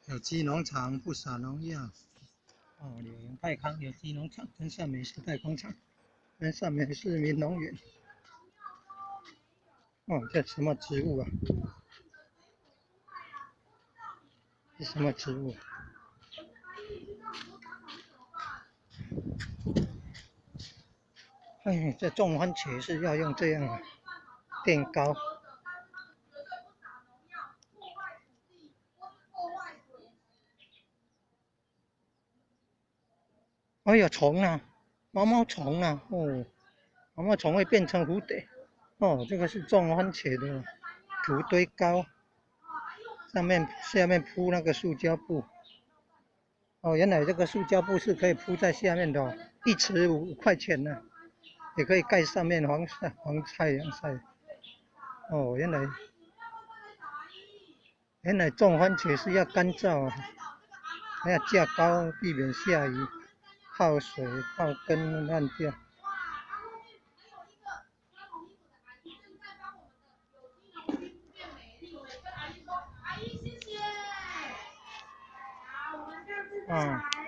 有機農場不撒農藥。哦，柳營泰康有機農場，跟上面時代廣場，跟上面市民農園。哦，這什麼植物啊？這什麼植物？哎，這種番茄是要用這樣墊高。哎呀，蟲啊，毛毛蟲啊，哦，毛毛蟲會變成蝴蝶。哦，這個是種番茄的土堆高，上面下面鋪那個塑膠布。哦，原來這個塑膠布是可以鋪在下面的，一尺5塊錢呢，也可以蓋上面防曬、防太陽曬。哦，原來種番茄是要乾燥，還要架高，避免下雨。泡水泡根爛掉。啊。